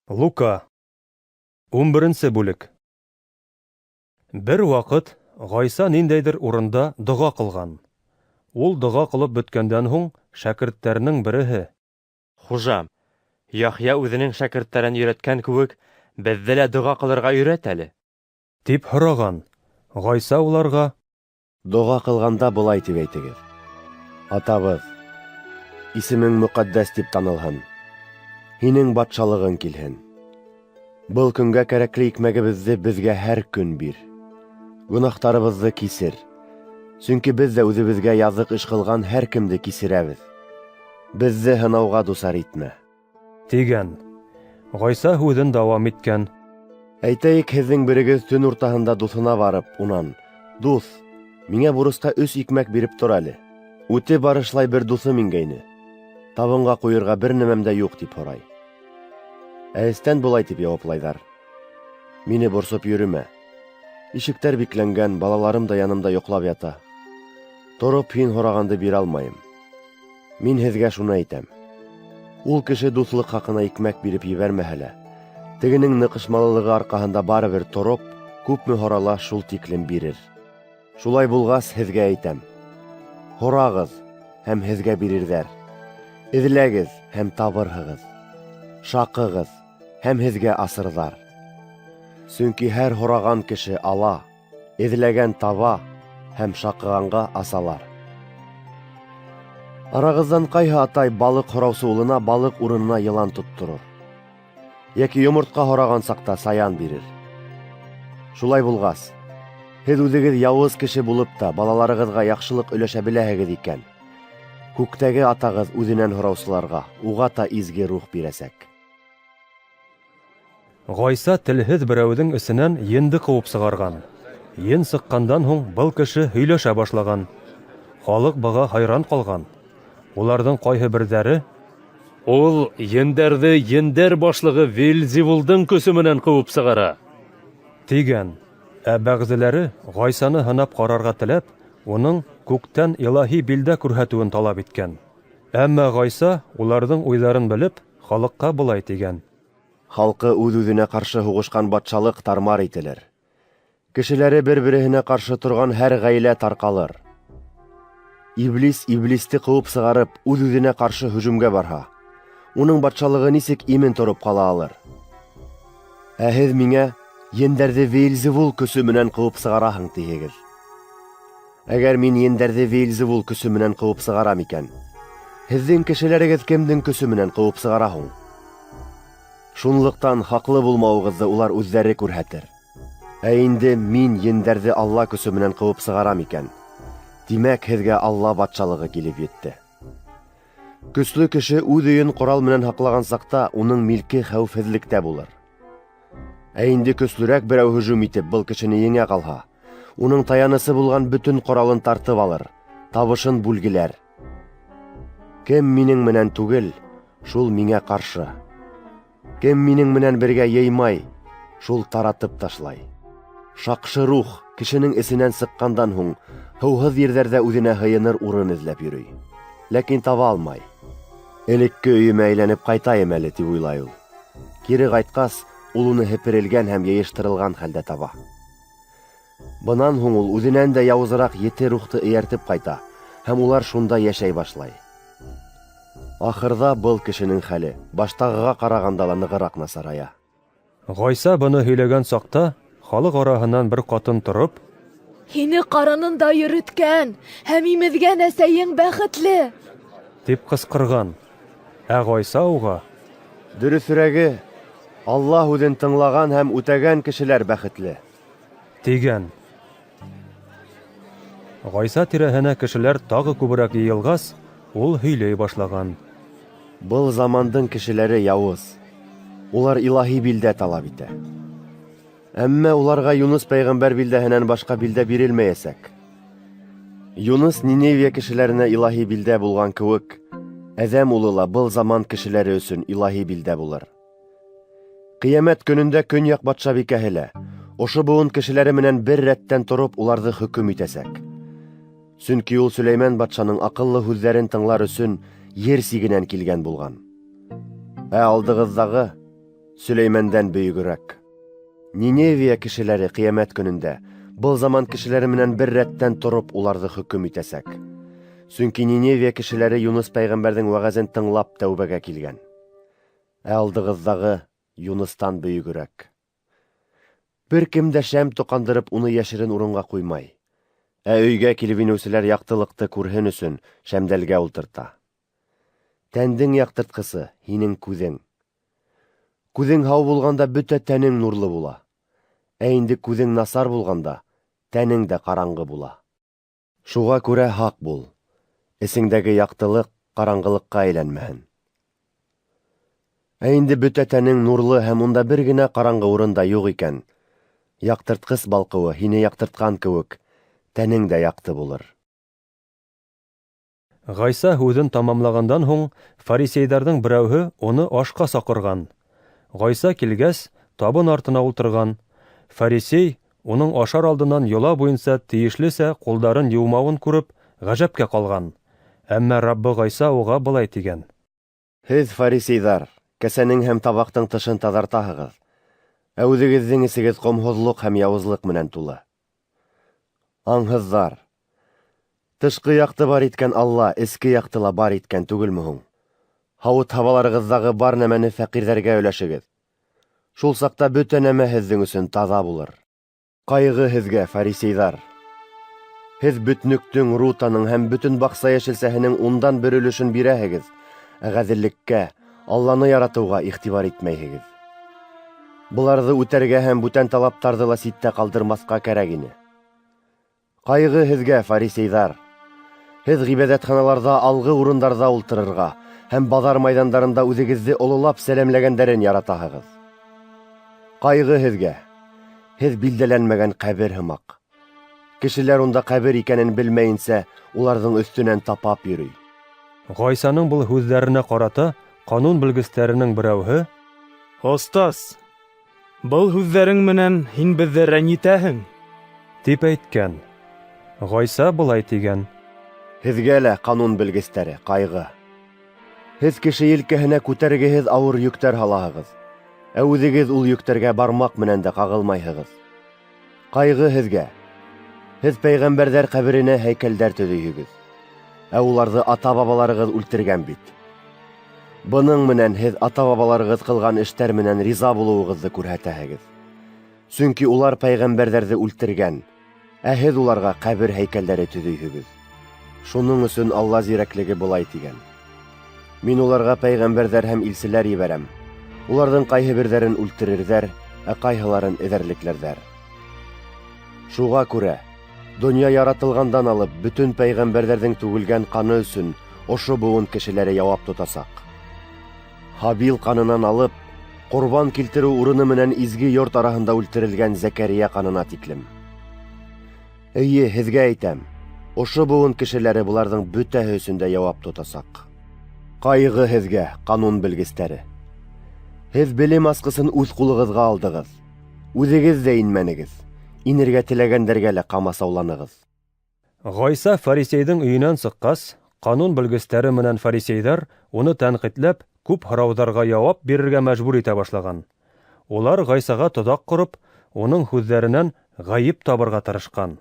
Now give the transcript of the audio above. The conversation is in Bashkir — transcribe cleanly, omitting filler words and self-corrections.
Лука. 11 бүлек. Бер ваҡыт Ғайса ниндәйҙер урында доға ҡылған. Ул доға ҡылып бөткәндән һуң шәкерттәренең береһе: "Хужам, Яхъя үҙенең шәкерттәрен өйрәткән кеүек, беҙҙе лә доға ҡылырға өйрәт әле", тип һораған. Ғайса уларға: "Доға ҡылғанда былай тип әйтегеҙ: Атабыҙ, исемең мөҡәддәс тип танылһын. Һинең батшалығың килһен. Был көнгә кәрәкле икмәгебеҙҙе беҙгә һәр көн бир. Гөнаһтарыбыҙҙы кисер. Сөнки беҙ ҙә үҙебеҙгә яҙыҡ эш ҡылған һәр кемде кисерәбеҙ. Беҙҙе һынауға дусар итмә." тигән. Ғайса һүҙен дауам иткән: "Әйтәйек, һеҙҙең берегеҙ төн уртаһында дуҫына барып, унан: 'Дуҫ, миңә бурысҡа 3 икмәк биреп тор әле. Үтеп барышлай бер дуҫым ингәйне. Табынға ҡуйырға бер нәмәм дә юҡ', тип һорай. Ә эстән былай тип яуаплайҙар: 'Мине борсоп йөрөмә. Ишектәр бикләнгән, балаларым да янымда йоҡлап ята. Тороп һин һорағанды бирә алмайым.' Мин һеҙгә шуны әйтәм: ул кеше дуҫлыҡ хаҡына икмәк биреп ебәрмәһә лә, тегенең ныҡышмалылығы арҡаһында барыбер тороп, күпме һорала, шул тиклем бирер. Шулай булғас, һеҙгә әйтәм: һорағыҙ, һәм һеҙгә бирерҙәр. Эҙләгеҙ һәм табырһығыҙ. Шаҡығыҙ, һәм һеҙгә асырҙар. Сөнки һәр һораған кеше ала, эҙләгән таба, һәм шаҡығанға асалар. Арағыҙҙан ҡайһы атай балыҡ һораусы улына балыҡ урынына йылан тотторор, йәки йомортҡа һораған саҡта саян бирер? Шулай булғас, һеҙ үҙегеҙ яуыз кеше булып та балаларығыҙға яҡшылыҡ өләшә беләһегеҙ икән, күктәге атағыҙ үҙенән һораусыларға уғата изге рух бирәсәк." Ғайса телһеҙ берәүҙең эсенән енде ҡыуып сығарған. Ен сыҡҡандан һуң был кеше һөйләшә башлаған. Халыҡ быға хайран ҡалған. Уларҙың ҡайһы берҙәре: "Ул ендәрҙе ендәр башлығы Вельзевулдың көсө менән ҡыуып сығара", тигән. Ә бәғзеләре Ғайсаны һынап ҡарарға теләп, уның күктән илаһи билдә күрһәтеүен талап иткән. Әммә Ғайса уларҙың уйҙарын белеп, халыҡҡа былай тигән: "Халҡы үҙ-үҙенә ҡаршы һуғышҡан батшалыҡ тармар ителер. Кешеләре бер-береһенә ҡаршы торған һәр ғаилә тарҡалыр. Иблис иблисте ҡыуып сығарып, үҙ-үҙенә ҡаршы һөжүмгә барһа, уның батшалығы нисек имен тороп ҡала алыр? Ә һеҙ миңә ендәрҙе Веельзевул көсө менән ҡыуып сығараһың, тиһегеҙ. Әгәр мин ендәрҙе Веельзевул көсө менән ҡыуып сығарам икән, һеҙҙең кешеләрегеҙ кемдең көсө менән ҡыуып сығара һуң? Шунлыҡтан хаҡлы булмауығыҙҙы улар үҙҙәре күрһәтер. Ә инде мин ендәрҙе Алла көсө менән ҡыуып сығарам икән, тимәк, һеҙгә Алла батшалығы килеп етте. Көслө кеше үҙ өйөн ҡорал менән һаҡлаған саҡта уның милке хәүефһеҙлектә булыр. Ә инде көслөрәк берәү һөжүм итеп был кешене еңә ҡалһа, уның таянысы булған бөтөн ҡоралын тартып алыр, табышын бүлгеләр. Кем минең менән түгел, шул миңә ҡаршы. Кем минең менән бергә йыймай, шул таратып ташлай. Шаҡшы рух кешенең эсенән сыҡҡандан һуң һыуһыҙ ерҙәрҙә үҙенә һыйыныр урын эҙләп йөрөй, ләкин таба алмай. Элекке өйөмә әйләнеп ҡайтайым әле, тип уйлай ул. Кире ҡайтҡас, ул уны һеперелгән һәм йыйыштырылған хәлдә таба. Бынан һуң ул үҙенән дә яуызыраҡ 7 рухты эйәртеп ҡайта, һәм улар шунда йәшәй башлай. Ахырҙа был кешенең хәле баштағыға ҡарағанда ла нығыраҡ насарая." Ғайса быны һөйләгән саҡта халыҡ араһынан бер ҡатын тороп: "Һине ҡарынында йөрөткән һәм имеҙгән әсәйең бәхетле!" тип ҡысҡырған. Ә Ғайса уға: "Дөрөҫөрәге, Алла һүҙен тыңлаған һәм үтәгән кешеләр бәхетле", тигән. Ғайса тирәһенә кешеләр тағы күберәк йыйылғас, ул һөйләй башлаған: "Был замандың кешеләре яуыз. Улар илаһи билдә талап итә. Әммә уларға Юныс пәйғәмбәр билдәһенән башҡа билдә бирелмәйәсәк. Юныс Ниневия кешеләренә илаһи билдә булған кеүек, Әҙәм улы ла был заман кешеләре өсөн илаһи билдә булыр. Ҡиәмәт көнөндә көньяҡ батшабикәһе лә ошо быуын кешеләре менән бер рәттән тороп уларҙы хөкөм итәсәк. Сөнки ул Сөләймән батшаның аҡыллы һүҙҙәрен тыңлар өсөн ер сигенән килгән булған. Ә алдығыҙҙағы Сөләймәндән бөйөгөрәк. Ниневия кешеләре ҡиәмәт көнөндә был заман кешеләре менән бер рәттән тороп уларҙы хөкөм итәсәк. Сөнки Ниневия кешеләре Юныс пәйғәмбәрҙең вәғәзен тыңлап тәүбәгә килгән. Ә алдығыҙҙағы Юныстан бөйөгөрәк. Бер кем дә шәм тоҡандырып уны йәшерен урынға ҡуймай. Ә өйгә килеп инеүселәр яҡтылыҡты күрһен өсөн шәмдәлгә ултырта. Тәндең яҡтыртҡысы һинең күҙең. Күҙең һау булғанда бөтә тәнең нурлы була. Ә инде күҙең насар булғанда тәнең дә ҡараңғы була. Шуға күрә һаҡ бул. Эсеңдәге яҡтылыҡ ҡараңғылыҡҡа әйләнмәһен. Ә инде бөтә тәнең нурлы һәм унда бер генә ҡараңғы урын да юҡ икән, яҡтыртҡыс балҡыуы һине яҡтыртҡан кеүек, тәнең дә яҡты булыр. Ғайса һүҙен тамамлағандан һуң, фарисейҙарҙың берәүһе уны ашҡа саҡырған. Ғайса килгәс, табын артына ултырған. Фарисей уның ашар алдынан йола буйынса тейешлесә ҡулдарын йыумауын күреп, ғәжәпкә ҡалған. Әммә Раббы Ғайса уға былай тигән: Һеҙ, фарисейҙар, кәсәнең һәм табаҡтың тышын таҙартаһығыҙ, ә үҙегеҙҙең эсегеҙ ҡомһоҙлоҡ һәм яуызлыҡ менән тулы. Аңһыҙҙар! Тышҡы яҡты бар иткән Алла эске яҡты ла бар иткән түгелме һуң? Һауыт-һабаларығыҙҙағы бар нәмәне фәҡирҙәргә өләшегеҙ. Шул саҡта бөтә нәмә һеҙҙең өсөн таҙа булыр. Ҡайғы һеҙгә, фарисейҙар! Һеҙ бөтнөктөң, рутаның һәм бөтөн баҡса йәшелсәһенең 1/10 өлөшөн бирәһегеҙ, ә ғәҙеллеккә, Алланы яратыуға иғтибар итмәйһегеҙ. Быларҙы үтәргә һәм бүтән талаптарҙы ла ситтә ҡалдырмаҫҡа кәрәк ине. Ҡайғы һеҙгә, фарисейҙар! Һеҙ ғибәҙәтханаларҙа алғы урындарҙа ултырырға һәм баҙар майҙандарында үҙегеҙҙе ололап сәләмләгәндәрен яратаһығыҙ. Ҡайғы һеҙгә! Һеҙ билдәләнмәгән ҡәбер һымаҡ. Кешеләр унда ҡәбер икәнен белмәйенсә, уларҙың өҫтөнән тапап йөрөй. Ғайсаның был һүҙҙәренә ҡарата ҡанун белгестәренең берәүһе: Остаз, был һүҙҙәрең менән һин беҙҙе рәнйетәһең, тип әйткән. Ғайса былай тигән: Һеҙгә лә, ҡанун белгестәре, ҡайғы! Һеҙ кеше елкәһенә күтәргеһеҙ ауыр йөктәр һалаһығыҙ, ә үҙегеҙ ул йөктәргә бармаҡ менән дә ҡағылмайһығыҙ. Ҡайғы һеҙгә! Һеҙ пәйғәмбәрҙәр ҡәберенә һәйкәлдәр төҙөйһөгөҙ, ә уларҙы ата-бабаларығыҙ үлтергән бит. Бының менән һеҙ ата-бабаларығыҙ ҡылған эштәр менән риза булыуығыҙҙы күрһәтәһегеҙ. Сөнки улар пәйғәмбәрҙәрҙе үлтергән, ә һеҙ уларға ҡәбер һәйкәлдәре төҙөйһөгөҙ. Шуның өсөн Алла зирәклеге былай тигән: Мин уларға пәйғәмбәрҙәр һәм илселәр ебәрәм. Уларҙың ҡайһы берҙәрен үлтерерҙәр, ә ҡайһыларын эҙәрлекләрҙәр. Шуға күрә донъя яратылғандан алып бөтөн пәйғәмбәрҙәрҙең түгелгән ҡаны өсөн ошо быуын кешеләре яуап тотасаҡ. Һабил ҡанынан алып, ҡорбан килтереү урыны менән изге йорт араһында үлтерелгән Зәкәрийә ҡанына тиклем. Эйе, һеҙгә әйтәм, ошо быуын кешеләре быларҙың бөтәһе өсөн дә яуап тотасаҡ. Ҡайғы һеҙгә, ҡанун белгестәре! Һеҙ белем асҡысын үҙ ҡулығыҙға алдығыҙ. Үҙегеҙ ҙә инмәнегеҙ, инергә теләгәндәргә лә ҡамасауланығыҙ. Ғайса фарисейҙең өйөнән сыҡҡас, ҡанун белгестәре менән фарисейҙар уны тәнҡитләп, күп һорауҙарға яуап бирергә мәжбүр итә башлаған. Улар Ғайсаға тоҙаҡ ҡороп, уның һүҙҙәренән ғәйеп табырға тырышҡан.